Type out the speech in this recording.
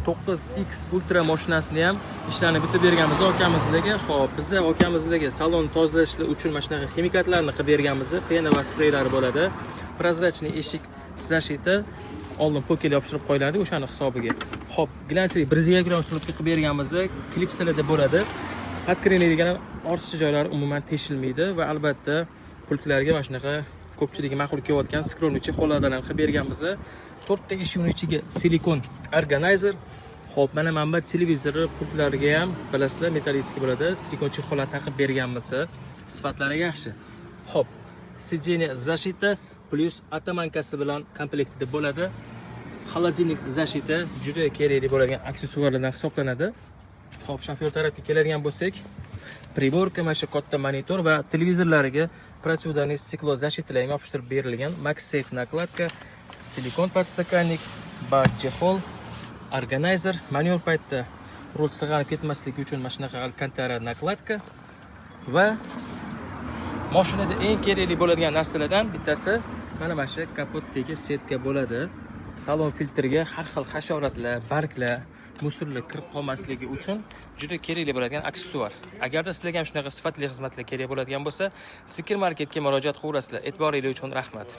9X Ultra mashinasini ham ishlarni bitib berganmiz akamizlarga. Xo'p, biza akamizlarga salon tozalash uchun mana shunaqa ximikatlarni qilib berganmiz. Пена va spreylari bo'ladi. Прозрачный eshik защита, oldin pokel yopishtirib qo'yiladi o'shani hisobiga. Xo'p, глянцевый 150 gramm установка qilib berganmiz. Klipsalarda bo'ladi. Подкрыльник ham ortiqcha joylari umuman teshilmaydi va albatta pultlarga mana shunaqa ko'pchilikka ma'qul kelayotgan скромный чехол lardan ham qilib berganmiz. To'rtta eshikning ichiga silikon органайзер. Xo'p, mana bu televizorni pultlariga ham, bilasizlar, металлический bo'ladi. Silikon чехол lar taqib berganmiz. Sifatlari yaxshi. Xo'p, сиденье защита плюс оттоманка si bilan komplektida bo'ladi. Холодильник защита juda kerakli bo'ladigan aksessuarlardan hisoblanadi. Xo'p, shofyor tarafga keladigan bo'lsak, приборка, mana shu katta monitor va televizorlariga противоударный стекло защита lar ham yopishtirib berilgan. MagSafe накладка, silikon подстаканник, bar чехол, органайзер, manyovr paytida rul sirg'anib ketmasligi uchun mana shunaqa alkantara накладка va mashinada eng kerakli bo'ladigan narsalardan bittasi mana shu kapotdagi setka bo'ladi. Salon filtriga har xil hasharotlar, barglar, мусор lar kirib qolmasligi uchun juda kerakli bo'ladigan aksessuar. Agarda sizlarga ham shunaqa sifatli xizmatlar kerak bo'ladigan bo'lsa, Zikr Marketga murojaat qilaverasizlar. E'tiboringiz uchun rahmat.